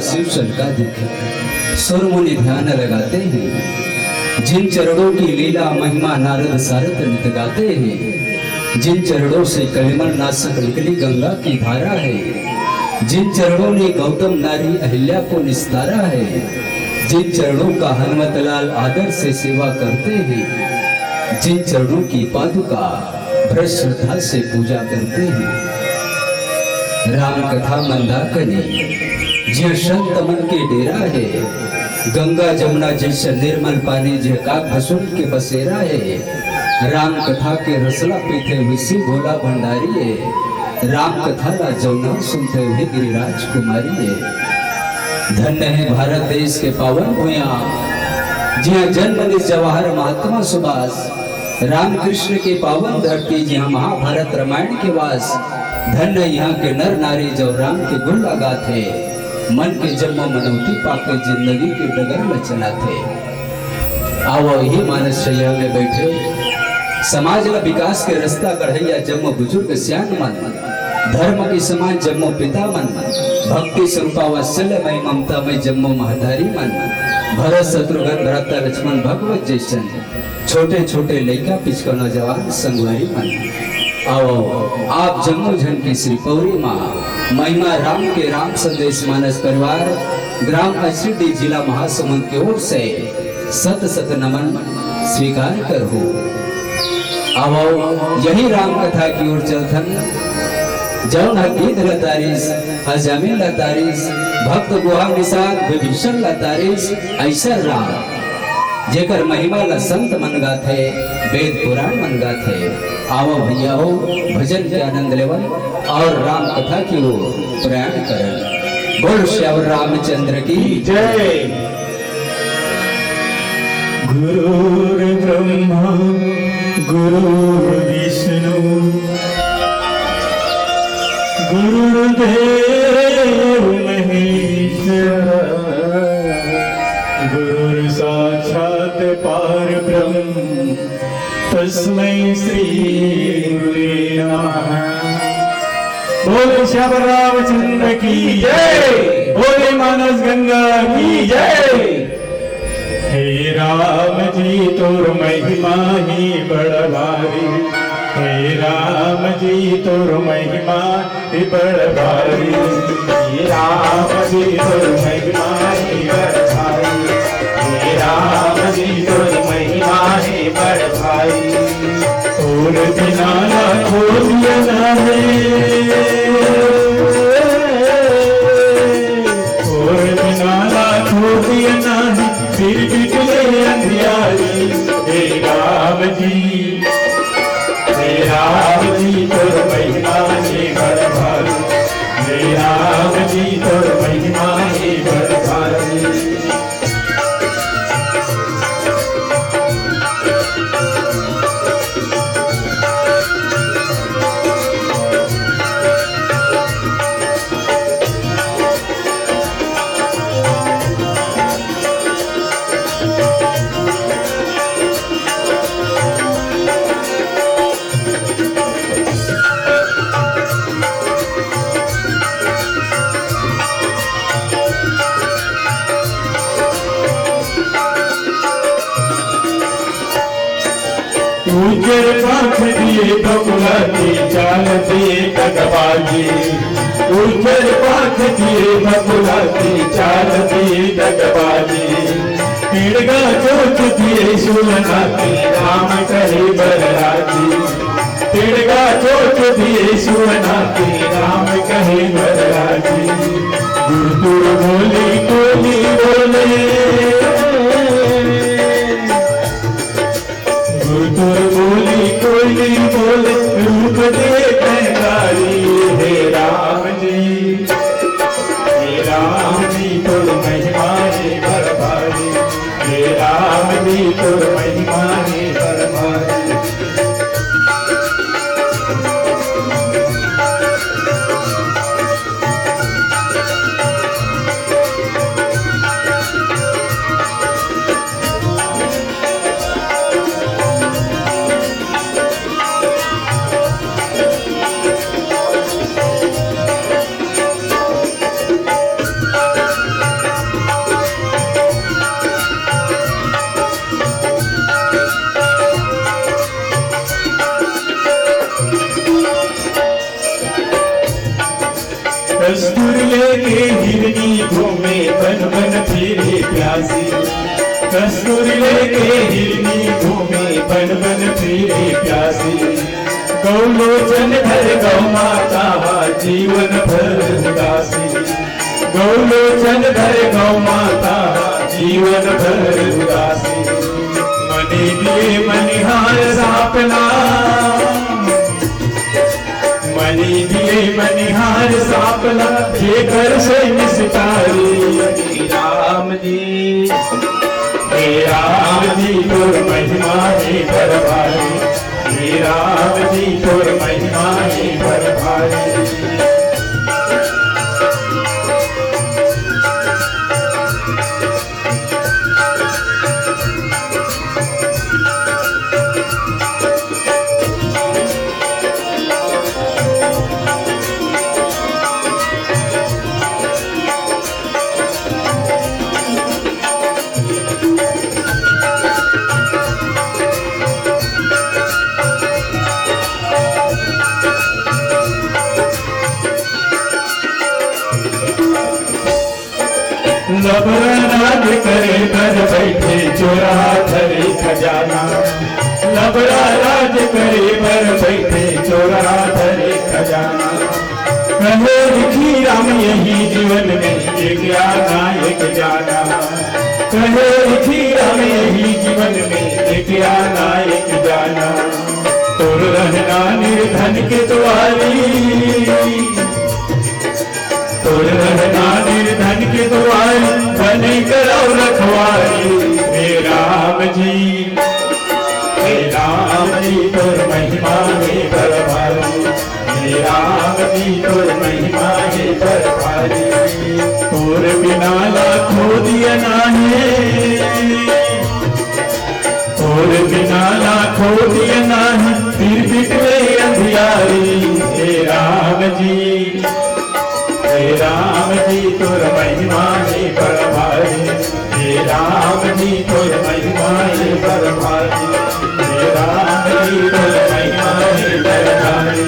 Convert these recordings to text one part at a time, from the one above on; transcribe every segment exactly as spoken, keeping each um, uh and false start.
शिव शंका दिखे, सुर मुनि ध्यान लगाते हैं। जिन चरणों की लीला महिमा नारद सारद नित गाते हैं, जिन चरणों से कलिमल नाशक निकली गंगा की धारा है, जिन चरणों ने गौतम नारी अहिल्या को निस्तारा है, जिन चरणों का हनुमत लाल आदर से सेवा करते हैं, जिन चरणों की पादुका ब्रज श्रद्धा से पूजा करते हैं। राम कथा मंदाकिनी जिह संत मन के डेरा है, गंगा जमुना जैसे निर्मल पानी जिह काग भसुन के बसेरा है। राम कथा के रसला पीथे हुई शिव भोला भंडारी है। राम कथा ला जमुना सुनथे हुई गिरिराज कुमारी है। धन्य है भारत देश के पावन भुइयां, जिहां जन्म ले जवाहर महात्मा सुभाष। राम कृष्ण के पावन धरती, जिहां महाभारत रामायण के वास। धन्य इहां के नर नारी, जो राम के गुण ला गाथे, मन के जम्मो मनौती पाके, जिंदगी के डगर ल चलाथे। आवव इही मानस शैया में बैठे, समाज ला विकास के रस्ता गढ़इया जम्मो बुजुर्ग सियान मन, धर्म के समान जम्मो पिता मन, भक्ति स्वरूपा वात्सल्य मय ममता मय जम्मो महतारी मन, भरत शत्रुघ्न भ्राता लक्ष्मण भगवत जैसन, छोटे छोटे लइका पिचका नौजवान संगवारी मन, आवव आप जम्मो झन के श्री पौरी माँ महिमा राम के राम संदेश मानस परिवार, ग्राम अश्रीडी, जिला महासमुंद के ओर से सत सत नमन स्वीकार करहु। आवव यही राम कथा की ओर चलथन। जौन ह गीध ल तारिस, अजामिल ल तारिस, भक्त गुहा निषाद विभीषण ल तारिस, अइसन राम जेकर महिमा ला संत मन गाथे, वेद पुराण मन गाथे। आवव भैया हो, भजन के आनंद लेवन और राम कथा की ओर प्रयाण करन। बोल श्यावर रामचंद्र की जय। गुरुर्ब्रह्मा गुरुर्विष्णु गुरुर्देव महेश्वर गुरुर्साक्षात् परब्रह्म तस्मै श्री गुरुवे नमः। बोले श्यावर रामचंद्र की जय, बोले मानस गंगा की जय। हे राम जी तोर महिमा ही बड़ भारी, हे राम जी तोर महिमा ही बड़ भारी। हे राम जी तोर महिमा ही बड़ भारी, हे राम जी तोर महिमा ही बड़ भारी। तोर बिना ना कोई ना है, तोर बिना ना कोई ना है, फिर बिजले अंधियारी। हे राम जी, हे राम जी तोर महिमा हे बड़ भारी, हे राम जी तोर महिमा हे बड़ भारी। उजर पाख दिए बकुला के चाल दिए दगबाजी, उजर पाख दिए बकुला के चाल दिए दगबाजी। तिड़गा चोच दिए सुलना के राम कहे बरराजी, तिड़गा चोच दिए सुलना के राम कहे बरराजी। गुरतुर बोली कोली बोले, गुरतुर बोली कोली बोले, रूप दे कंगाली। हे राम जी, हे राम जी तोर महिमा हे बड़ भारी, हे राम जी तोर महिमा हे बड़ भारी। कस्तूरी लेके हिरनी घूमे, बन बन फिरे प्यासी। गौ लोचन धर गौ माता, जीवन भर उदासी। गौ लोचन धर गौ माता, जीवन भर उदासी। मनी दिए मनिहार सापला, मनी दिए मनिहार सापला, जेकर से निस्तारी। राम जी, हे राम जी, तोर महिमा हे बड़ भारी। हे राम जी, तोर महिमा हे बड़ भारी। लबरा राज करे बर बैठे, चोरा धरे खजाना। लबरा राज करे बर बैठे, चोरा धरे खजाना। कहे लिखी राम यही जीवन में, एक आना एक जाना। कहे लिखी राम यही जीवन में, एक आना एक जाना। तोर रहना निर्धन के दुआरी, तोर रहना निर्धन के दुआरी, बने करौ रखवारी। हे राम जी, हे राम जी, तोर महिमा हे बड़ भारी। हे राम जी, तोर महिमा हे बड़ भारी। तोर बिना लाखों दिया नाहीं, तोर बिना लाखों दिया नाहीं, फिर बिटवे अंधियारी। हे राम जी, हे राम जी, तोर महिमा हे बड़ भारी। हे राम जी, तोर महिमा हे बड़ भारी। हे राम जी, तोर महिमा हे बड़ भारी।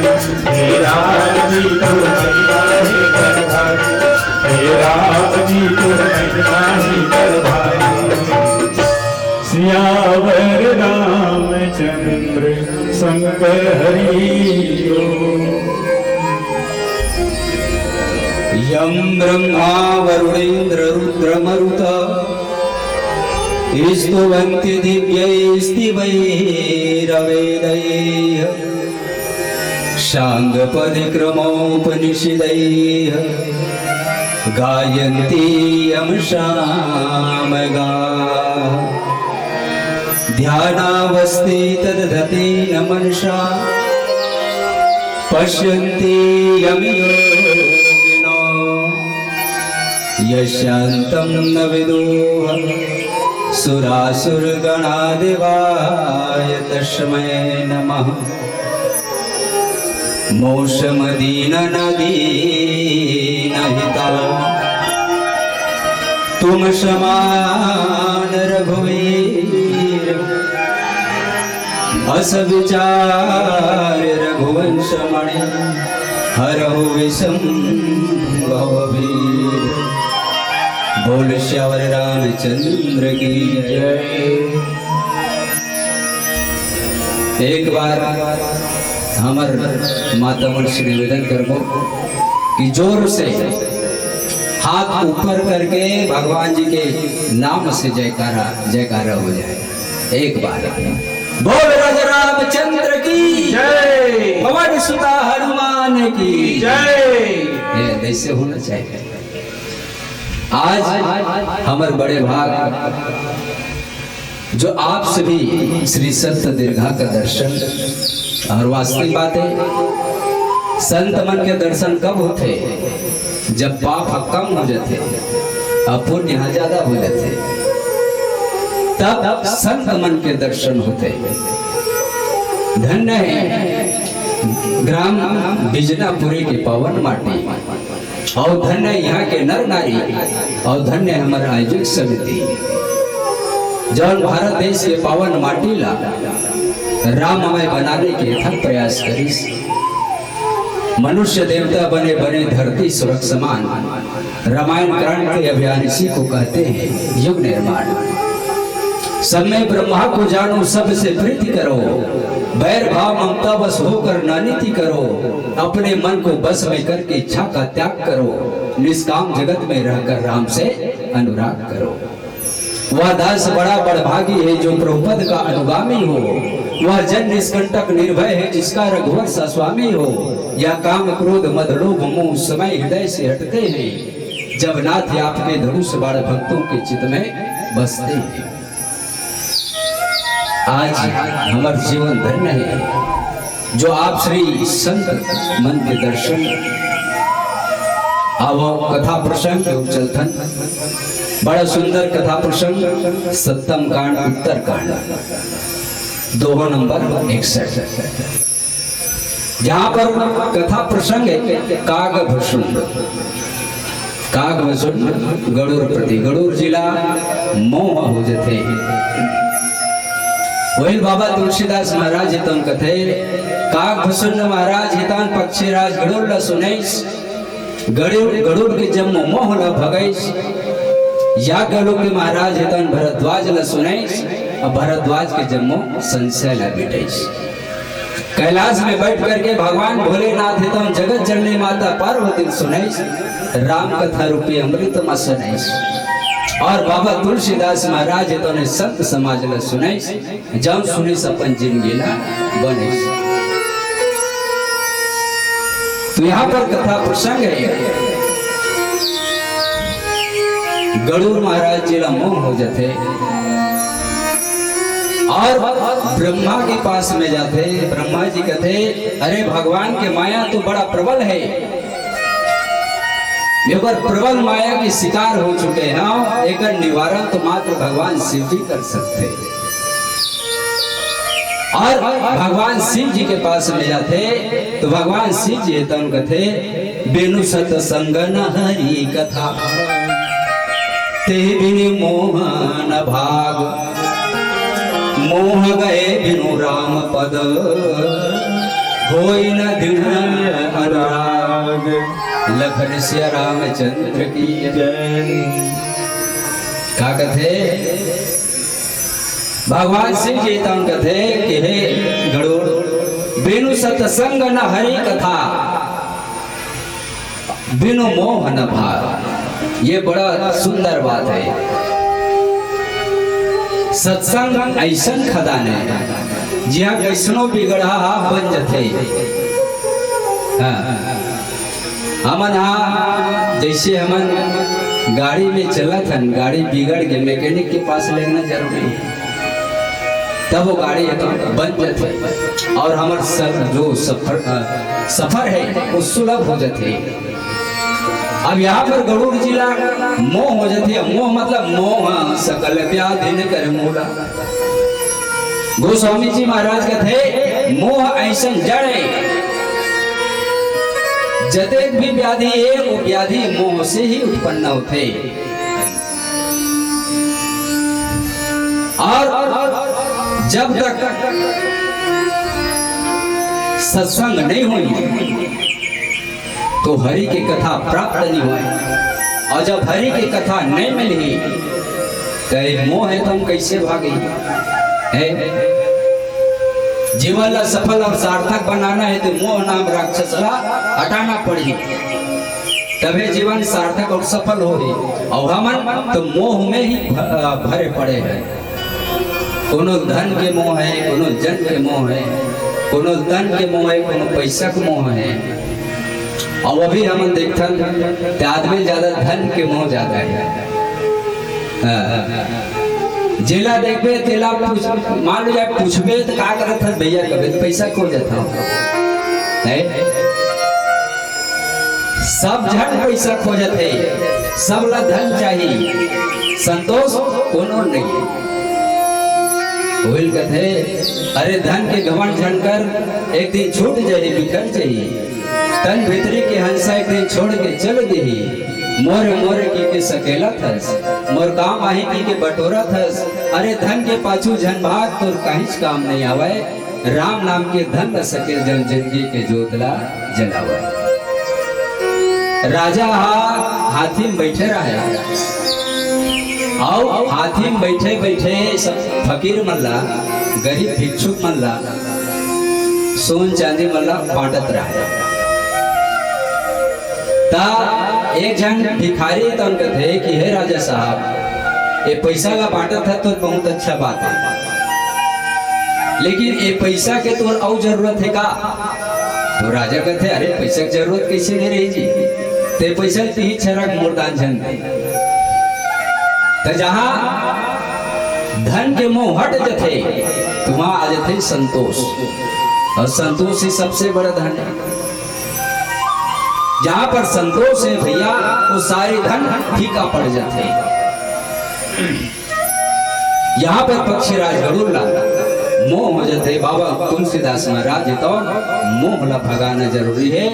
हे राम जी, तोर महिमा हे बड़ भारी। हे राम जी, तोर महिमा हे बड़ भारी। सियावर रामचंद्र संग हरि। यं ब्रह्मा वरुणेन्द्र रुद्रमरुत स्तुवन्ति दिव्यैस्तिवैरवेदैः। साङ्गपदक्रमोपनिषदैः गायन्ति यं सामगा। ध्यानावस्थितदधतेन मनसा पश्यन्ति यं योगिनो। यस्यान्तं न विदुः सुरासुरगणा देवाय तस्मै नमः। मौसम दीन न दीन हिता तुम समान रघुवीर। अस विचार रघुवंश मणि हरहु विषम भवभीर। बोल सियावर रामचंद्र की जय। एक बार हमर माता मन से निवेदन करबो कि जोर से हाथ ऊपर करके भगवान जी के नाम से जयकारा, जयकारा हो जाए। एक बार बोल राजा रामचंद्र की जय। पवन सुता हनुमान की जय। ये ऐसे होना चाहिए। आज हमर बड़े भाग जो आप सभी श्री संत दीर्घा का दर्शन और वास्तविक बात है, संत मन के दर्शन कब होते? जब पाप ह कम हो जाते और पुण्य ह ज्यादा हो जाते, तब संत मन के दर्शन होते। धन्य है ग्राम बिजनापुरी के पावन माटी। और धन्य यहाँ के नर नारी, और धन्य हमर आयोजक समिति, जौन भारत देश के पावन माटी ला राममय बनाने के अथक प्रयास करिस। मनुष्य देवता बने, बने धरती सुरग समान। रामायण कांड के अभियान इसी को कहते हैं युग निर्माण। सब में ब्रह्मा को जानो, सबसे प्रीति करो, बैर भाव ममता वश होकर ना नीति करो, अपने मन को बस में करके इच्छा का त्याग करो, निष्काम जगत में रहकर राम से अनुराग करो। वह दास बड़ा बड़भागी है जो प्रभुपद का अनुगामी हो, वह जन निष्कंटक निर्भय है जिसका रघुवर सा स्वामी हो। यह काम क्रोध मद लोभ मोह समय हृदय से हटते हैं, जब नाथ आपके धनुष बाण भक्तों के चित्त में बसते हैं। आज हमर जीवन धन्य है जो आप श्री संत मन के दर्शन। आवो कथा प्रसंग के चलथन। बड़ा सुंदर कथा प्रसंग, सत्तम कांड उत्तर कांड, दोहो नंबर इकसठ, जहाँ पर कथा प्रसंग है काग भसुंड। काग भसुंड गड़ूर प्रति, गड़ूर जिला मोह हो जथे। वही बाबा तुलसीदास महाराज हितन कथे, काग भसुंड महाराज हितन पक्षी राज गड़ूर ला सुनैस, गड़ूर, गड़ूर के जम्मो मोह ला भगैस। याज्ञवल्क्य महाराज हितन भरद्वाज ला सुनैस, और भरद्वाज के जम्मो संशय ला मिटैस। कैलाश में बैठ करके भगवान भोलेनाथ हितन जगत जननी माता पार्वती ला सुनैस, राम कथा रूपी अमृत मा सुनैस। और बाबा तुलसीदास महाराज हितन संत समाज ला सुनैस, जौन सुनैस अपन जिंदगी ला बनैस। तो यहाँ पर कथा प्रसंग है, गड़ूर महाराज जी ला मोह हो जाथे और ब्रह्मा के पास में जाथे। ब्रह्मा जी कथे, "अरे, भगवान के माया तो बड़ा प्रबल है, एकर प्रबल माया के शिकार हो चुके हैं, एकर निवारण तो मात्र भगवान शिव जी कर सकते हैं।" और भगवान शिव जी के पास में जाथे तो भगवान शिव जी तन कथे, "बिनु सत्संग न हरि कथा, ते बिनु मोह न भाग, मोह गए बिनु राम पद, होई न दृढ़ अनुराग।" लखन सिया रामचंद्र की जय। का कथे? भगवान शिव जी तन कथे कि हे गड़ूर, "बिनु सत्संग न हरि कथा, बिनु मोह न भाग।" ये बड़ा सुंदर बात है। सत्संग ऐसन खदान है, जिहाँ कैसनो बिगड़हा बन जथे। हाँ। हमन हा, जैसे हमन गाड़ी में चलत हन, गाड़ी बिगड़ के मैकेनिक के पास लेगना जरूरी है, तब वो गाड़ी एकदम बन जाथे और हमर सर, जो सफर, अ, सफर है, वो सुलभ हो जाथे। अब यहाँ पर गड़ूर जिला मोह हो जाथे। मोह मतलब मोह सकल व्याधि न कर मूला। गोस्वामी जी महाराज कथे, "मोह ऐसन जड़ है, जतेक भी व्याधि है, वो व्याधि मोह से ही उत्पन्न होथे।" और जब तक सत्संग नहीं होई, तो हरि के कथा प्राप्त नहीं होय, और जब हरि के कथा नहीं मिलही, तो ये मोह है, तो हम कैसे भागे? है? जीवन ला सफल और सार्थक बनाना है, तो मोह नाम राक्षस ला हटाना पड़ही, तबे जीवन सार्थक और सफल होही। और हमन तो मोह में ही भ-, भरे पड़े हैं। कोनो धन के मोह है, कोनो जन के मोह है, कोनो तन के मोह है, कोनो पैसा के मोह है। और अभी हमन देखथन, ते आदमी ज्यादा धन के मोह ज्यादा है। हाँ। जेला देखबे, तेला पूछ, मान लो जाए पूछबे, तो का करत हस भैया, कबे तो पैसा खो जाता हूँ। है? सब झन पैसा खोजत हे, सब ला धन चाही, संतोष कोनो नहीं। वही कथे, "अरे धन के घमंड झन कर, एक दिन छूट जाही, बिखर जाही। तन भीतरी के हंसा एक दिन छोड़ के चल देही। मोरे मोरे कहिके सकेलत हस, मोर काम आही कहिके बटोरत हस। अरे धन के पाछू झन भाग, तोर काहीच काम नहीं आवय।" राम नाम के धन ल सकेल जन, जिंदगी के जोत ला जलावय। राजा हा हाथी में बैठे रहे, अउ हाथी में बइठे बइठे सब फकीर मन ला, गरीब भिक्षुक मन ला, सोन चांदी मन ला बांटत रहय। त एक झन भिखारी तन कथे कि हे राजा साहब, ये पइसा ला बांटत हस तो बहुत अच्छा बात हे, लेकिन ये पइसा के तोर अउ जरूरत हे का? त राजा कथे, अरे, पइसा के जरूरत कइसे नइ रही जी? ते पइसा ल तिही छरक मोर दान झन दे। त जहां धन के मोह हट जथे, त वहां आ जथे संतोष, अउ संतोष ही सबसे बड़ा धन हे। जहां पर संतोष हे भइया, वो सारे धन फीका पड़ जथे। यहां पर पक्षीराज गरुड़ ला मोह हो जथे। बाबा तुलसीदास महाराज हे त मोह ला भगाना जरूरी हे।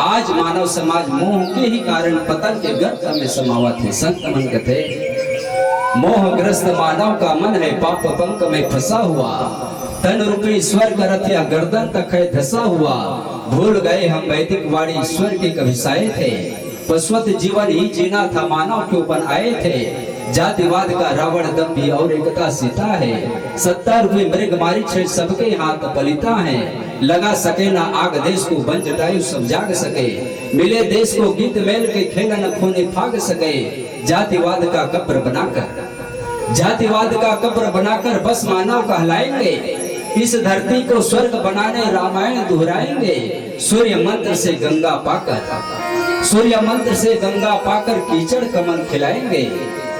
आज मानव समाज मोह के ही कारण पतन के गर्त में समावत हे। संत मन कथे, मोहग्रस्त मानव का मन है, पाप पंख में फंसा हुआ। तन रूपी स्वर्ग रथ या गर्दन तक है धसा हुआ। भूल गए हम वैदिक वाणी, ईश्वर के कभी साए थे। पशुवत जीवन ही जीना था, मानव क्यों बन आए थे। जातिवाद का रावण दम्भी और एकता सीता है। सत्ता रूपी मृग मारी छे, सबके हाथ पलिता है। लगा सके ना आग देश को, बन जटायु सब जाग सके। मिले देश को गीत मेल के, खेलन खूनी फाग सके। जातिवाद का कब्र बनाकर, जातिवाद का कब्र बनाकर बस मानव कहलाएंगे। इस धरती को स्वर्ग बनाने रामायण दोहराएंगे। सूर्य मंत्र से गंगा पाकर, सूर्य मंत्र से गंगा पाकर कीचड़ कमल खिलाएंगे।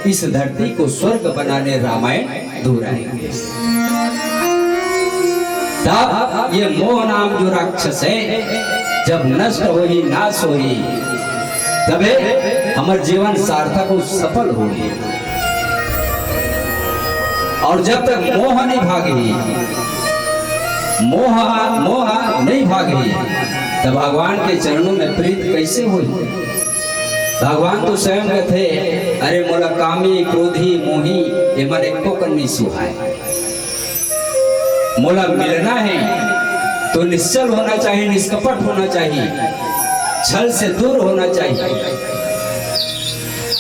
इस धरती को स्वर्ग बनाने रामायण दोहराएंगे। तब ये मोह नाम जो राक्षस है, जब नष्ट होही, नाश होही, तबे हमर जीवन सार्थक अउ सफल होही। अउ जब तक मोह नइ भागही, मोह, मोह नइ भागही, त भगवान के चरणों में प्रीत कइसे होही? भगवान तो स्वयं कथे, अरे मोला कामी, क्रोधी, मोही, ये मन एको कन नइ सुहाय। मोला मिलना है तो निश्चल होना चाहिए, निष्कपट होना चाहिए, छल से दूर होना चाहिए।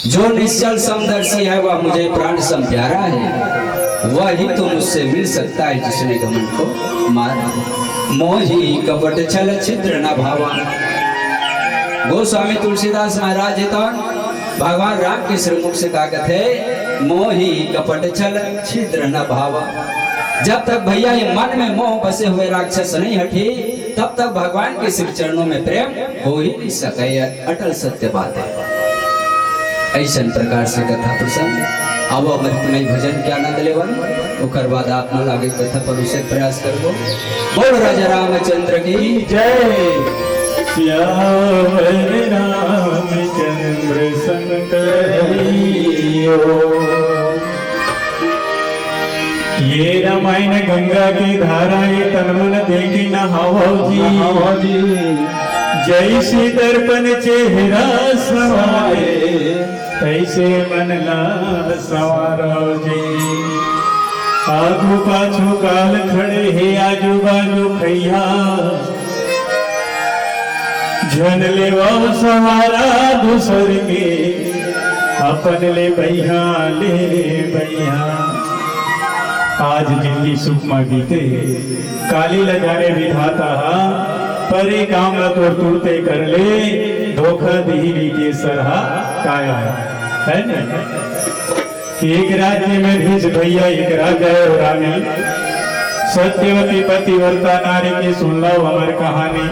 जो निश्चल समदर्शी है वह मुझे प्राण सम प्यारा है, वही तो मुझसे मिल सकता है जिसने घमंड को मारा। मोही कपट छल छिद्र न भावा। गोस्वामी तुलसीदास महाराज जी तो भगवान राम के श्रीमुख से का कथे, मोही कपट छल छिद्र न भावा। जब तक भइया ये मन में मोह बसे हुए राक्षस नइ हटही, तब तक भगवान के श्री चरणों में प्रेम हो ही नइ सकय। अटल सत्य बात हे। अइसन प्रकार से कथा प्रसंग, आवव अमृतमय भजन के आनंद लेवन, ओकर बाद आप मन आगे कथा परोसे के प्रयास करबो। बोल राजा रामचंद्र की जय। सियावर रामचंद्र संत हरियो। ये रामायण गंगा के धारा, ये तन मन देके नहावव जी। नहावव जी। जैसे दर्पण चेहरा संवारे, तैसे मन ला संवारव जी। आगू पाछू काल खड़े हे, आजू बाजू खैया, झन लेवव सहारा दूसर के, अपन ले बइहा, ले बइहा। आज जिनगी सुख म बीते, काली ल जाने विधाता हा, परे काम ल तोर तुरते कर ले, धोखा दिही बीते सरहा काया हे, हे न? कि एक राज्य में भेष भइया, एक राजा अउ रानी। सत्यवती पतिव्रता नारी के सुन लव हमर कहानी।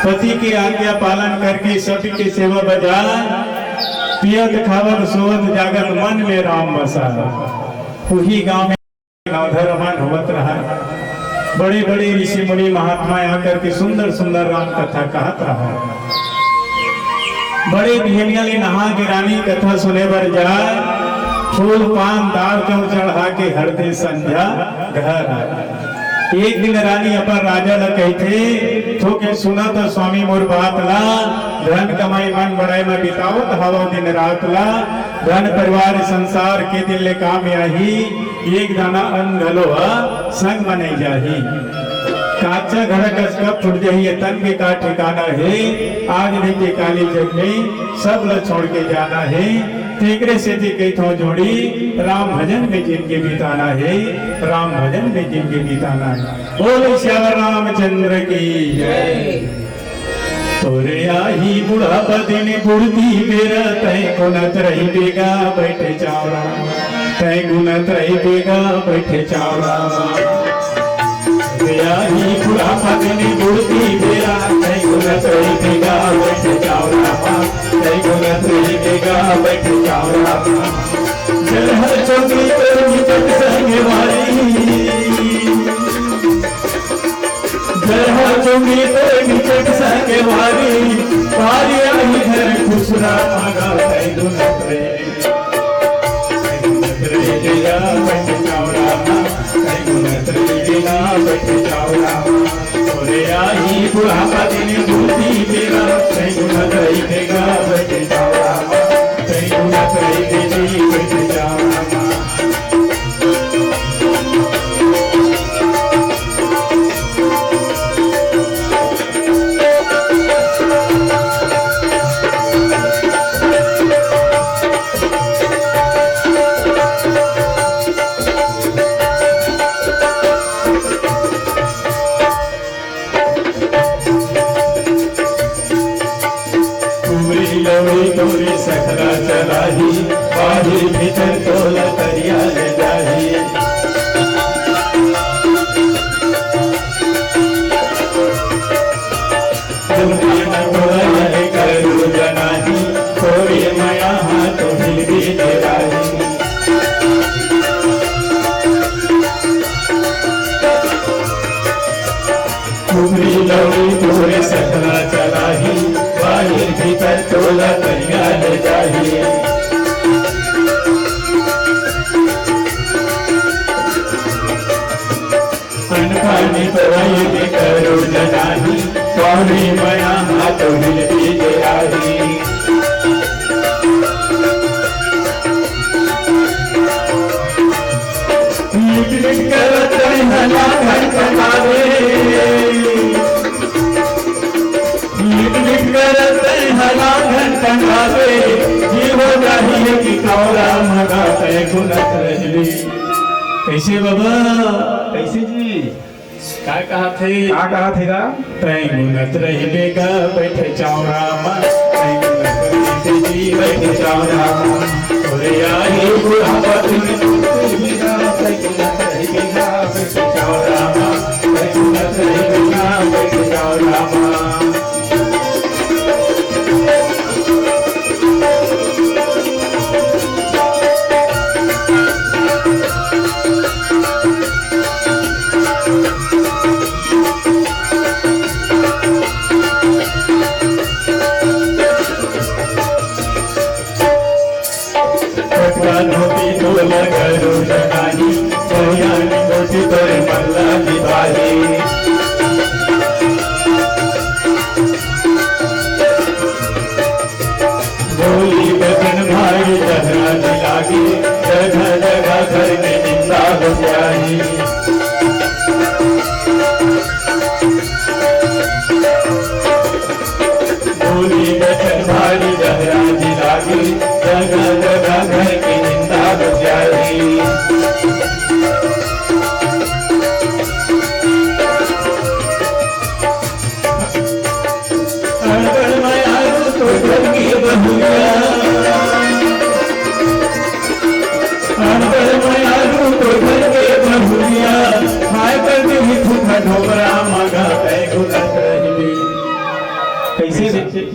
पति के आज्ञा पालन करके सती के सेवा बजाय, पियत खावत सोवत जागत मन में राम बसा। उही गांव में गांव धरमान होवत रहय। बड़े बड़े ऋषि मुनि महात्मा आकर के सुंदर सुंदर राम कथा कहत रहय। बड़े बिहनिया ले नहा के रानी कथा सुने बर जाय, फूल पान दार चौं चढ़ा के हर दे संध्या घर आय। एक दिन रानी अपन राजा ल कहिथे, थोकिन सुना त स्वामी मोर बात ला, धन कमाई मन बड़ाई म बितावत हवव दिन रात ला, धन परिवार संसार के दिन ले काम आही, एक दाना अन्न घलो ह संग म नइ जाही। काचा घड़ा कस कब फूट जाही, ये तन के का ठिकाना हे। आज नइ ते काली जग में सब ल छोड़ के जाना हे। तेकरे सेती कहिथों जोड़ी, राम भजन में जिनके बिताना हे, राम भजन में जिनके बिताना हे। बोले सियावर रामचंद्र की जय। तोरे आही बुढ़ापा दिन बुढ़ती बेरा, तैं गुनत रहिबे गा बइठे चांवरा, तैं गुनत रहिबे गा बइठे चांवरा। तोरे आही बुढ़ापा दिन बुढ़ती बेरा, तैं गुनत रहिबे गा बइठे चांवरा, तैं गुनत रहिबे गा बइठे चांवरा। जरहा चोंगी तोर निकट संग वारी, जरहा चोंगी तोर निकट संग वारी, वारी आही घर खुसरा मांगा, तैं गुनत रहिबे, तैं गुनत रहिबे गा बइठे चांवरा, तैं गुनत रहिबे गा बइठे चांवरा। तोरे आही बुढ़ापा दिन बुढ़ती बेरा, तैं गुनत रहिबे गा बइठे चांवरा, तैं गुनत रहिबे जी बइठे चांवरा। कुमरी लौड़ी तोरे सकला चलाही, बाहिर भीतर तोला तरिया ले जाही। दुनिया में तोला ये करू जनाही, तोरे मया हाथ हिलबी ले जाही। कुमरी लौड़ी तोरे सकला चलाही, बाहिर भीतर तोला तरिया ले जाही। अनपानी तोरा ये करू जनाही, तोरे मया हाथ हिलबी ले जाही। लिट लिट करत हला घन टंगावे, लिट लिट करत हला घन टंगावे, जी हो जाही कि कौरा मगा तैं गुनत रहिबे। कइसे बाबा? कइसे जी? का कहत हे? का कहत हे गा? तैं गुनत रहिबे गा बइठे चांवरा मा, तैं गुनत रहिबे जी बइठे चांवरा मा। तोरे आही बुढ़ापा दिन बुढ़ती बेरा, तैं गुनत रहिबे गा बइठे चांवरा मा, तैं गुनत रहिबे गा बइठे चांवरा मा। कपड़ा धोती तोला करू जनाही, सोयानी धोती तोरे मल्ला निभाही। बोली बचन भारी डहरा जी लागी, जगह जगह घर में निंदा हो जाही। बोली बचन भारी डहरा जी लागी, जगह जगह घर की निंदा हो जाही। अनपढ़ मयारू तो घर के बहुरिया, अनपढ़ मयारू तो घर के बहुरिया, खाए कर देही थूका ढोबरा मगा तैं गुनत रहिबे। कइसे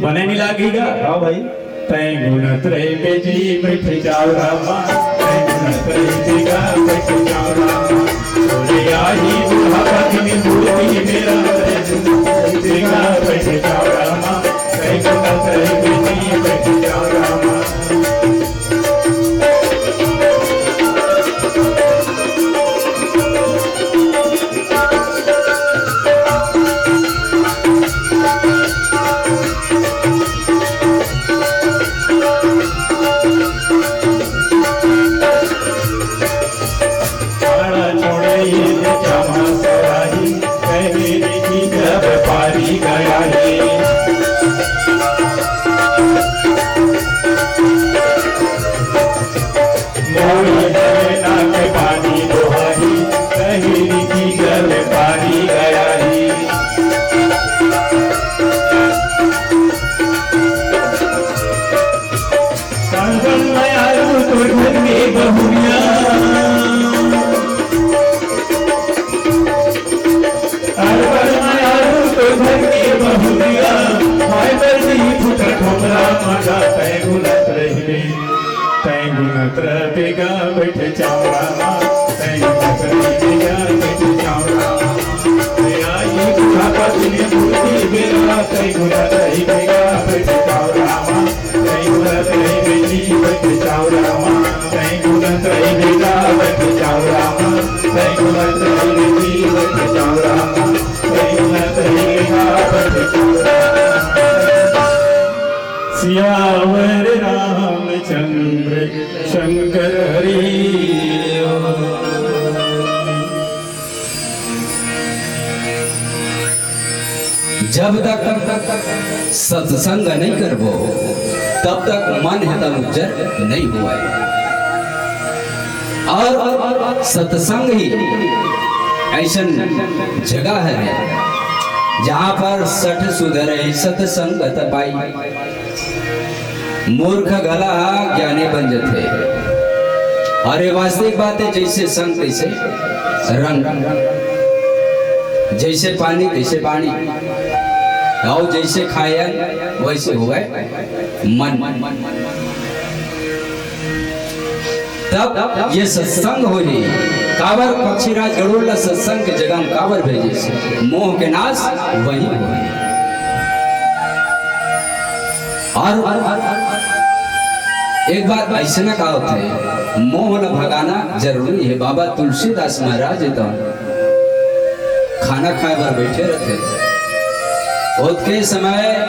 बने नइ लागी गा? हाँ भाई। तैं गुनत रहिबे जी बइठे चांवरा मा, तैं गुनत रहिबे गा बइठे चांवरा मा। तोरे आही बुढ़ापा दिन बुढ़ती बेरा, तैं गुनत रहिबे गा बइठे चांवरा मा, तैं गुनत रहिबे जी बइठे चांवरा मा। जब तक सत्संग नहीं करबो, तब तक मन हे तन उज्जर नहीं होय। और सत्संग ही ऐसन जगह है, जहाँ पर सठ सुधरहि सत्संगत पाई। मूर्ख घला हा ज्ञानी बन जथे। और ये वास्तविक बात है, जैसे संग तैसे रंग, जैसे पानी तैसे पानी, और जैसे खाए अन्न वैसे होए मन। तब ये सत्संग होही। काबर पक्षीराज गरुड़ ला सत्संग के जगह में काबर भेजे से? मोह के नाश वही होही। और एक बात ऐसे ना का होथे, मोह ला भगाना जरूरी है। बाबा तुलसीदास महाराज तो खाना खाए बर बैठे रहथे। ओतके समय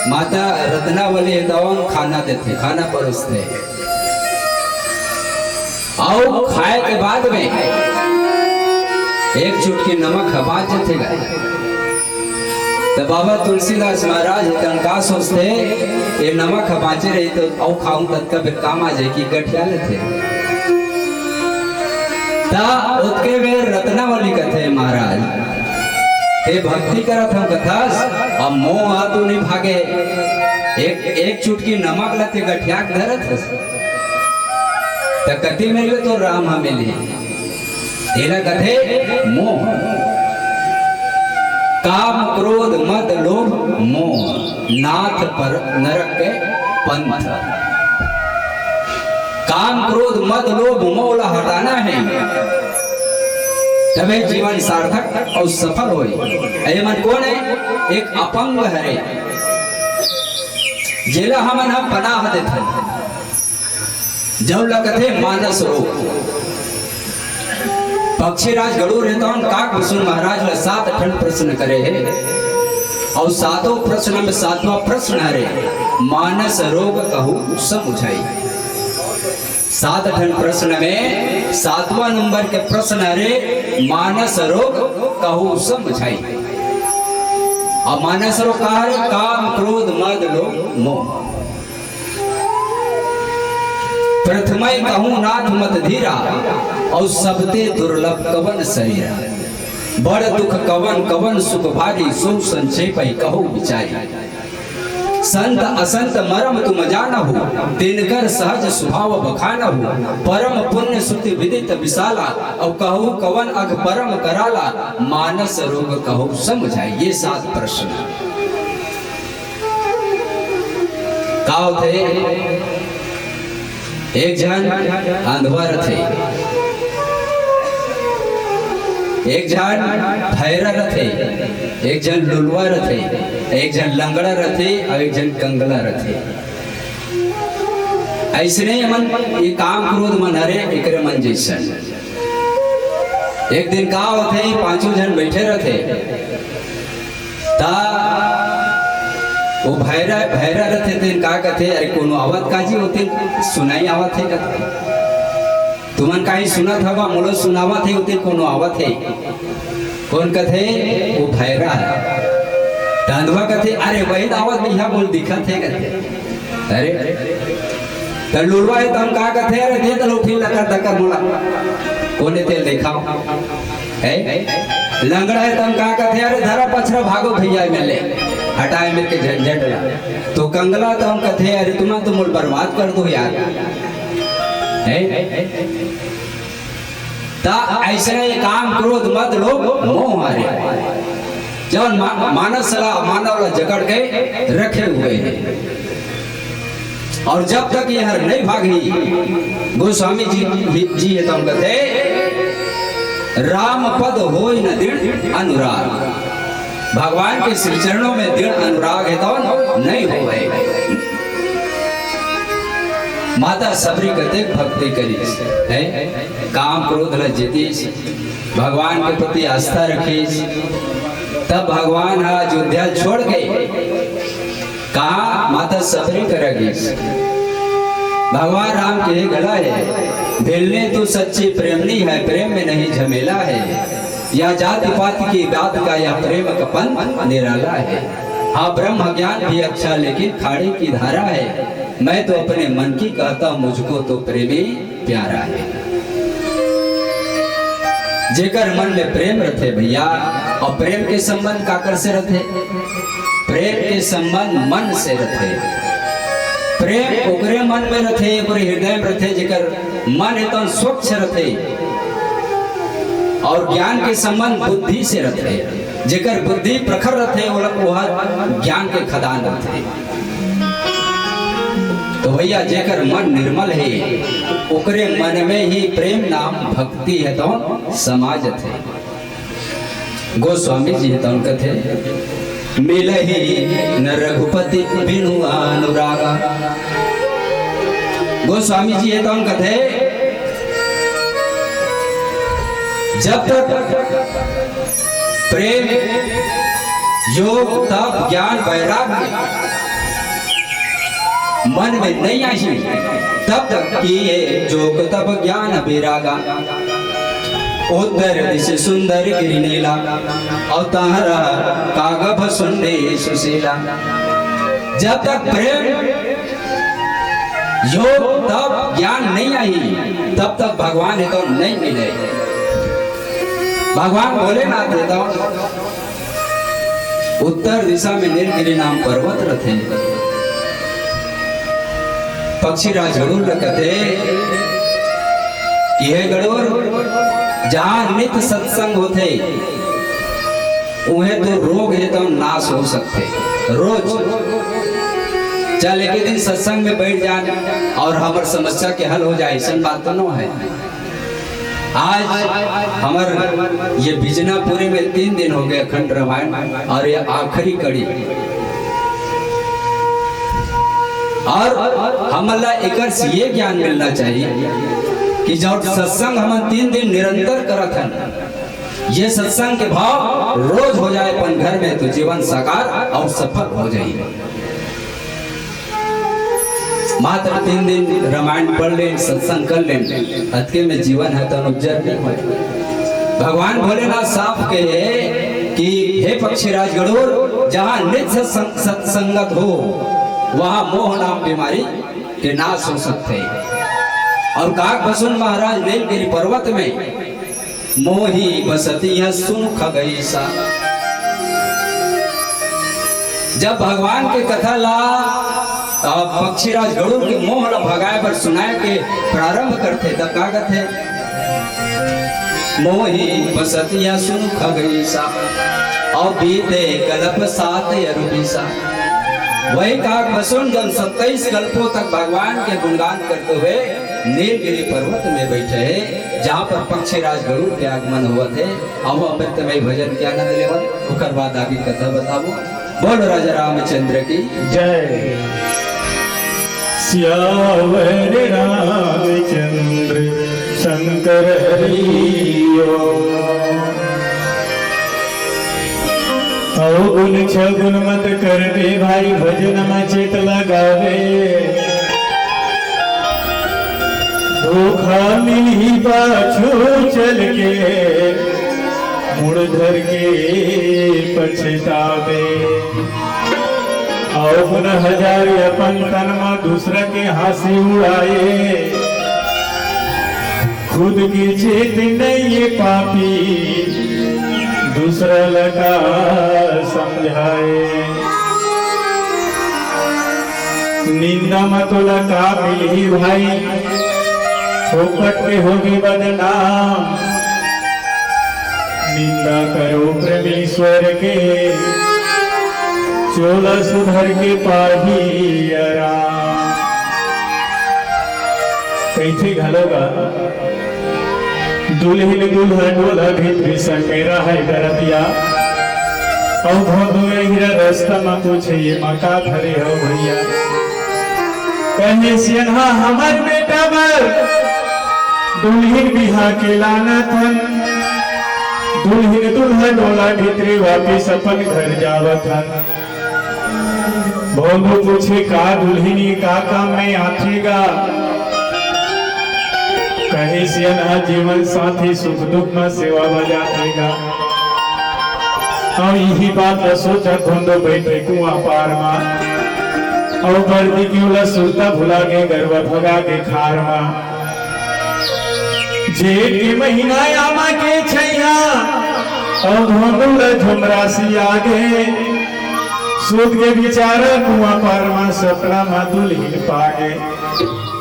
माता रत्नावली हे तौन खाना देथे, खाना परोसथे। अउ खाए के बाद में एक चुटकी नमक ह बाँच जथे गा। त बाबा तुलसीदास महाराज हे तन का सोचथे, ये नमक ह बाँचे रही तो अउ खाहूँ त कब काम आ जाए कि गठिया लेथे। त ओतके बेर रत्नावली कथे, महाराज, ते भक्ति करत हँव कथस, अब मोह ह तो नइ भागे, एक, एक चुटकी नमक ल ते गठिया के धरत हस। त कति मेर ले तो राम ह मिलही। तेला कथे मोह। काम, क्रोध, मद, लोभ, मोह, नाथ पर नरक के पंथ। काम, क्रोध, मद, लोभ, मोह ला हटाना है, तबे जीवन सार्थक अउ सफल होही। ये मन कोन हे? एक अपंग हरे, जेला हमन ह पनाह देथन। जउन ला कथे मानस रोग। पक्षीराज गरुड़ हे तौन काकभूषण महाराज ला सात ठन प्रश्न करे हे, अउ सातों प्रश्न में सातवां प्रश्न हरे, मानस रोग कहू समुझाई। सात ठन प्रश्न में सातवां नंबर के प्रश्न हरे, मानस रोग कहू समुझाई। अउ मानस रोग का हरे? काम, क्रोध, मद, लोभ, मोह। प्रथमय कहूँ नाथ मत धीरा, अउ सबते दुर्लभ कवन शरीरा। बड़ दुख कवन कवन सुख भारी, सो संक्षेप ही कहु विचारी। संत असंत मरम तुम जानहु, तिनकर सहज स्वभाव बखानहु। परम पुण्य सुति विदित विशाला, अउ कहु कवन अघ परम कराला, मानस रोग कहु समुझाई। ये सात प्रश्न। का होथे? एक झन अंधवा रथे, एक झन भैरा रथे, एक झन लुलवा रथे, एक झन लंगड़ा रथे अउ एक झन कंगला रथे। अइसने मन ये काम क्रोध मन हरे, एकरे मन जइसन। एक दिन का होथे, पांचों झन बइठे रथे, त वो भैरा, भैरा रथे तेन का कथे, "अरे कोनो आवत का जी?" ओतेन सुनाई आवत हे कथे। "तुमन काहीं सुनत हवा, मोला सुनावत हे, ओतेन कोनो आवत हे।" कोन कथे? वो भैरा हे। त अंधवा कथे, "अरे वही तो आवत भैया, मोला दिखत हे," कथे। अरे, त लुलवा हे तब का कथे, "अरे दे तो लौठी लकर दकर मोला, कोने तेल देखाव।" हे? लंगड़ा हे तब का कथे, "अरे धरा पछरा भागो भैया एमे ले, हटाए मेरे के झंझट ला।" तो कंगला तब कथे, "अरे तुमन तो मोला बर्बाद कर दो यार।" हे? त अइसने काम, क्रोध, मद, लोभ, मोह हरे, जउन मा-, मानस ला, मानव ला जकड़ के रखे हुए हे। अउ जब तक ये हर नइ भागही, गोस्वामी जी, जी हे तब कथे, "राम पद होय न दृढ़ अनुराग।" भगवान के श्री चरणों में दृढ़ अनुराग हे तब नइ होय। माता सबरी कतेक भक्ति करिस, हे? काम क्रोध ल जीतिस, भगवान के प्रति आस्था रखिस, तब भगवान ह अयोध्या छोड़ के कहाँ? माता सबरी करा गिस। भगवान राम के घला हे, "भिलनी तू सच्ची प्रेमनी है, प्रेम में नहीं झमेला है।" या जाति पाति की बात का, या प्रेम का पन निराला है। हाँ, ब्रह्म ज्ञान भी अच्छा, लेकिन खाड़ी की धारा है। मैं तो अपने मन की कहता हूँ, मुझको तो प्रेमी प्यारा है। जेकर मन में प्रेम रथे भैया, और प्रेम के संबंध काकर से रथे? प्रेम के संबंध मन से रथे। प्रेम ओकरे मन में रथे, ओकरे हृदय में रथे, जेकर मन एकदम स्वच्छ रथे। और ज्ञान के संबंध बुद्धि से रथे, जेकर बुद्धि प्रखर रथे, ओला, ओहर ज्ञान के खदान रथे। तो भैया, जेकर मन निर्मल हे, ओकरे मन में ही प्रेम नाम भक्ति हे, तो समाज थे। गोस्वामी जी हे, तो कथे, "मिलही न रघुपति बिनु अनुरागा।" गोस्वामी जी हे, तो कथे, जब तक प्रेम, योग, तप, ज्ञान, वैराग्य मन में नहीं आही, तब तक किए जोग तप ज्ञान वैरागा। उत्तर दिश सुंदर गिरि नीला, और तहरा काग भसुंडे सुशीला। जब तक प्रेम, योग, तप, ज्ञान नहीं आही, तब तक भगवान हे तो नहीं मिले। भगवान भोलेनाथ हे तो उत्तर दिशा में नीलगिरी नाम पर्वत रथे। पक्षीराज गरुड़ ल कथे कि हे गरुड़, जहाँ नित सत्संग होथे, उहें तो रोग हे तो नाश हो सकथे। रोज चल एक दिन सत्संग में बैठ जान और हमर समस्या के हल हो जाए, ऐसन बात तो नो है। आज हमर ये बिजनापुरी में तीन दिन हो गए अखंड रामायण, और ये आखिरी कड़ी। और हमन ला एकर से ये ज्ञान मिलना चाहिए कि जब सत्संग हमन तीन दिन निरंतर करत हन, ये सत्संग के भाव रोज हो जाए अपन घर में, तो जीवन साकार और सफल हो जाए। मात्र तीन दिन रामायण पढ़ लेन, सत्संग कर लेन, अतके में जीवन हे तो उज्जर नहीं होय। भगवान भोलेनाथ साफ कहे कि हे पक्षीराज गरुड़, जहाँ नित सत्संग, सत्संगत हो, वहाँ मोह नाम बीमारी के नाश हो सकथे। और काग भसुन महाराज नीलगिरी पर्वत में मोहि बसतिया सुन खगईसा। जब भगवान के कथा ला, अ, पक्षीराज गरुड़ के मोह ला भगाए बर सुनाए के प्रारंभ करथे, तब का कथे? मोहि बसतिया सुन खगईसा, और बीते कल्प सात अरु बीसा। वही काग भसुन जब सत्ताईस कल्पों तक भगवान के गुणगान करते हुए नीलगिरी पर्वत में बैठे हे, जहाँ पर पक्षीराज गरुड़ के आगमन होवत हे। अउ अमृतमय भजन के आनंद लेवन, ओकर बाद आगे कथा बताबो। बोलो राजा रामचंद्र की जय। सियावर रामचंद्र शंकर हरि ओम। अवगुण छगुण मत करबे भाई, भजन म चित लगावे। धोखा मिलही पाछू चल के, मुड़ धर के पछतावे। अवगुण हजार अपन तन म, दूसरा के हंसी उड़ाए। खुद के चेत नइये पापी, दूसरा ल का समझाए। निंदा म तोला का मिलही भाई, फोकट के होगे बदनाम। निंदा करो परमेश्वर के, चोला सुधर के पाही आराम। कइथे घलो गा, दुल्हिन दूल्हा डोला भीतरी संग में रहय बरतिया। अउ भोंदू ए हीरा रस्ता म पूछे, ये मा का धरे हव भइया? कहे सियनहा हमर बेटा बर दुल्हिन बिहा के लानत हन। दुल्हिन दूल्हा डोला भीतरी वापिस अपन घर जावत हन। भोंदू पूछे, का दुल्हिन ये का काम में आथे गा? कहे सियन ह जीवन साथी सुख दुख म सेवा बजात हे गा। अउ इही बात ल सोचत भोंदू बइठे कुआं पार म। अउ बरदी के ओला सुरता भुला गे गरवा भगा गे खार म। जेठ के महीना आमा के छैया अउ भोंदू ल झुमरासी आगे। सूत के बिचारा कुआं पार म सपना म दुल्हिन पागे।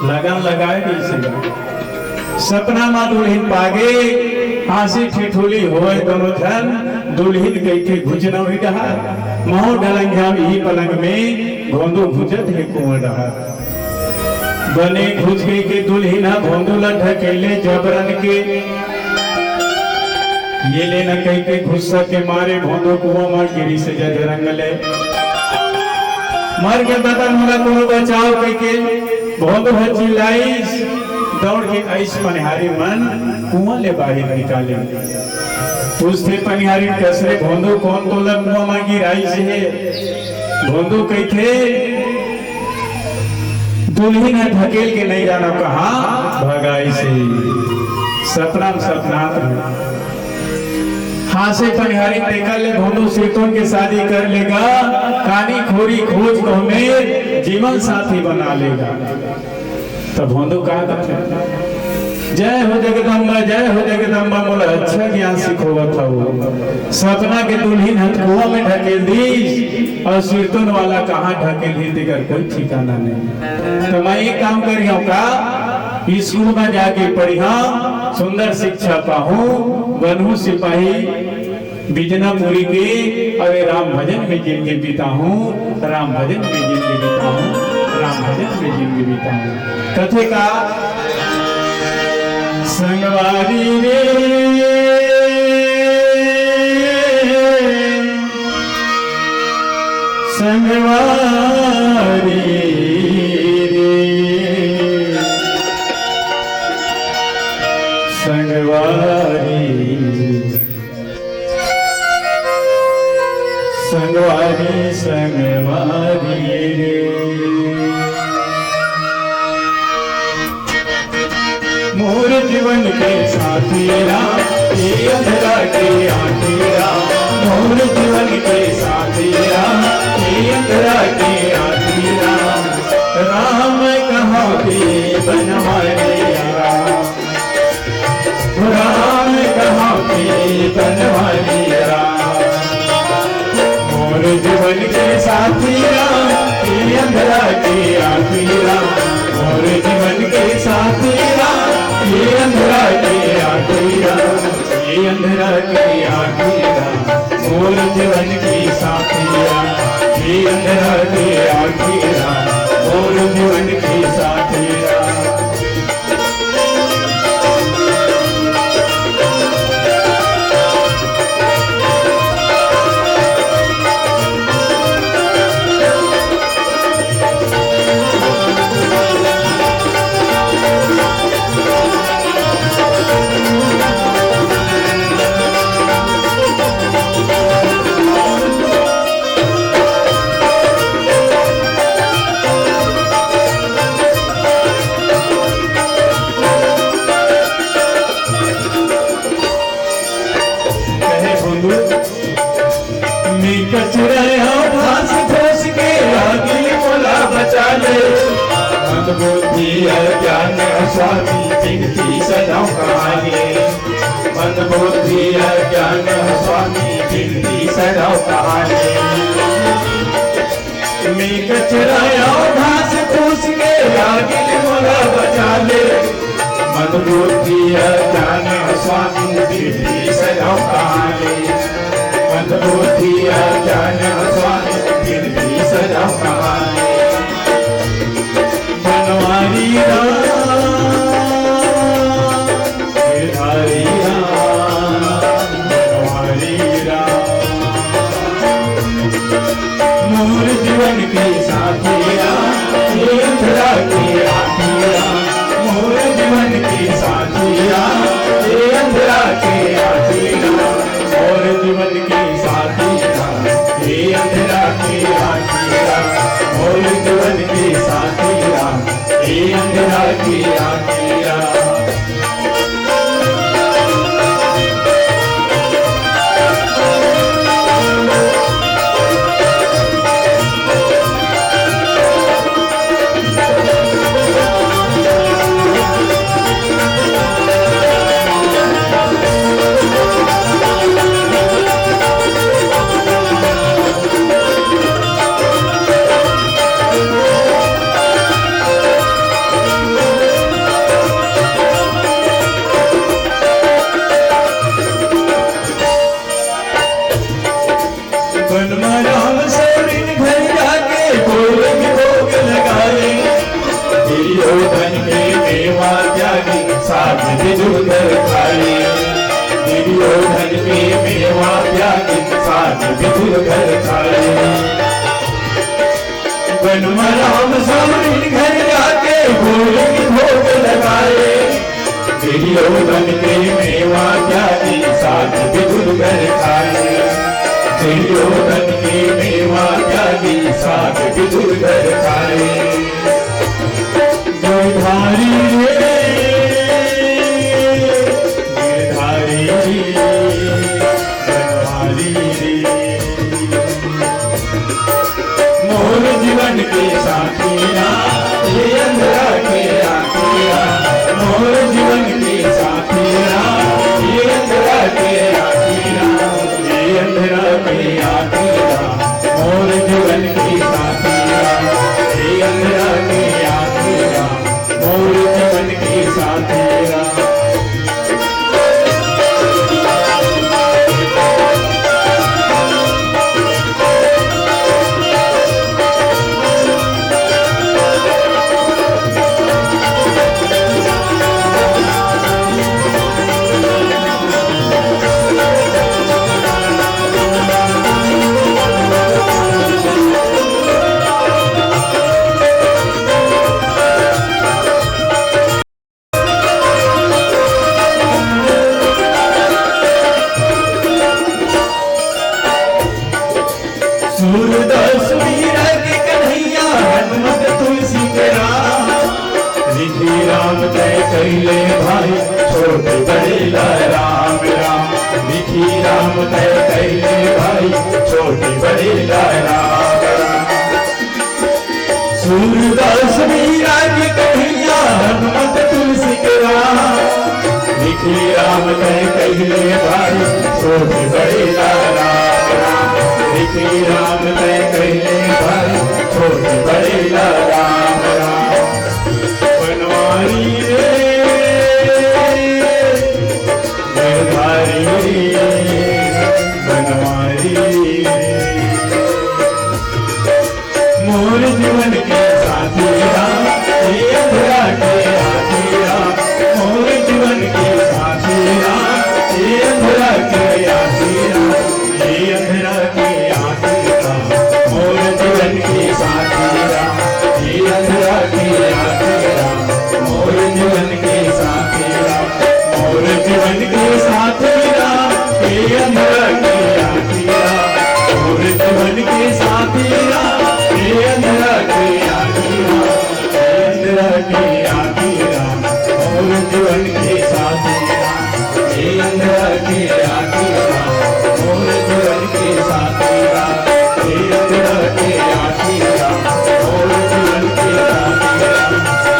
लगन लगाए कइसे गा। सपना म दुल्हिन पागे, हाँसी ठिठोली होय दोनों झन, दुल्हिन कहिथे घुंचना उही डहर, महूं ढलंग जाम इही पलंग में, भोंदू घुंचत हे कुआं डहर। बने घुंच कहिके दुल्हिन ह भोंदू ल ढकेले जबरन के, ये ले न कहिके गुस्सा के मारे भोंदू कुआं म गिरिस जजरंग ले। मर के बता मोला कोनो बचाव कहिके भोंदू ह चिल्लाइस, दौड़ के आइस पनिहारी मन कुआं ले बाहिर निकाले। पूछथे पनिहारी, "कस रे भोंदू, कोन तोला कुआं म गिराइस हे?" भोंदू कहिथे, "दुल्हिन ह ढकेल के नइ जानव कहाँ भगाइस हे, सपना म सपनात रहे।" हाँसे पनिहारी तेकर ले भोंदू सिरतोन के शादी कर लेगा, कानी खोरी खोज कहूं में जीवन साथी बना लेगा। त भोंदू का कथे, "जय हो जगदम्बा, जय हो जगदम्बा, मोला अच्छा ज्ञान सिखोवत हव। सपना के दुल्हिन ह कुआं में ढकेल दीस अउ सिरतोन वाला कहाँ ढकेल दीस तेकर कोई ठिकाना नहीं। त मैं एक काम करिहौं का, स्कूल में जाके पढ़िहौं, सुंदर शिक्षा पाहूं, बनहूं सिपाही।" बिजना पूरी के, अरे राम भजन में जिंदगी बिताहूं, राम भजन में जिंदगी बिताहूं, राम भजन में जिंदगी बिताहूं। कथे का, संगवारी रे, संगवारी रे, संगवारी। संगवारी, संगवारी रे। मोर जीवन के साथी राम, ये अंधरा के आँखी राम। मोर जीवन के साथी राम, ये अंधरा के आँखी राम। राम कहाँ के बनवारी राम। राम कहाँ के बनवारी राम। मोर जीवन के साथी राम, ये अंधरा के आँखी राम। मोर जीवन के साथी राम, ये अंधरा के आँखी राम। ये अंधरा के आँखी राम, मोर जीवन के साथी राम। ये अंधरा के आँखी राम, मोर जीवन के साथी राम। कहे भोलू, मैं कचरा अउ घास फूस के, आगे मोला बचा ले। मंद बुद्धि अज्ञान स्वामी, बिनती सदाओं कहाले। मंद बुद्धि अज्ञान स्वामी, बिनती सदाओं कहाले। मैं कचरा अउ घास फूस के, आगे मोला बचा ले। मंद बुद्धि अज्ञान स्वामी, बिनती सदाओं कहाले। मंद बुद्धि अज्ञान स्वामी, बिनती सदाओं कहाले। बनवारी राम, गिरधारी राम, बनवारी राम। मोर जीवन के साथी राम, ये अंधरा के आँखी राम। मोर जीवन के साथी राम, ये अंधरा के आँखी राम। मोर जीवन के साथी राम, ये अंधरा के आँखी राम। मोर जीवन के साथी राम, ये अंधरा के आँखी राम। वन म राम सौरिन घर जाके, भोले के भोग लगाए। दुर्योधन के मेवा त्यागी, साग बिजुल घर खाए। दुर्योधन के मेवा त्यागी, साग बिजुल घर खाए। वन म राम सौरिन घर जाके, भोले के भोग लगाए। दुर्योधन के मेवा त्यागी, साग बिजुल घर खाए। दुर्योधन के मेवा त्यागी, साग बिजुल घर खाए। गिरधारी रे, गिरधारी रे, बनवारी रे। मोर जीवन के साथी राम, ये अंधरा के आँखी राम। मोर जीवन के साथी राम, ये अंधरा के आँखी राम। ये अंधरा के आँखी राम, मोर जीवन के साथी राम। ये अंधरा के आँखी राम, मोर जीवन के साथी राम। सूरदास मीरा के कन्हैया, हनुमत तुलसी के राम। लिखी राम तय कैले भाई, छोटे बड़े ला राम राम। लिखी राम तय कैले भाई, छोटे बड़े ला राम राम। सूरदास मीरा के कन्हैया, हनुमत तुलसी के राम। लिखी राम तय कैले भाई, छोटे बड़े ला राम राम। लिखी राम तय कैले भाई, छोटे बड़े ला राम राम। बनवारी रे, गिरधारी रे, बनवारी रे। मोर जीवन के साथी राम, ये अंधरा के आँखी राम। मोर जीवन के साथी राम, ये अंधरा के आँखी राम। ये अंधरा के आँखी राम, मोर जीवन के साथी राम। ये अंधरा के आँखी राम, मोर जीवन के साथी राम। मोर जीवन के साथी राम, ये अंधरा के आँखी राम। मोर जीवन के साथी राम, ये अंधरा के आँखी राम। ये अंधरा के आँखी राम, मोर जीवन के साथी राम। ये अंधरा के आँखी राम, मोर जीवन के साथी राम। ये अंधरा के आँखी राम, मोर जीवन के साथी राम।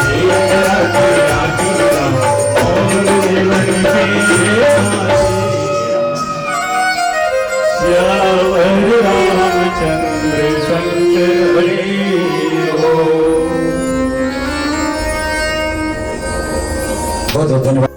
ये अंधरा के आँखी राम, मोर जीवन के साथी राम। सियावर रामचंद्र संग रहे हो। बहुत बहुत धन्यवाद।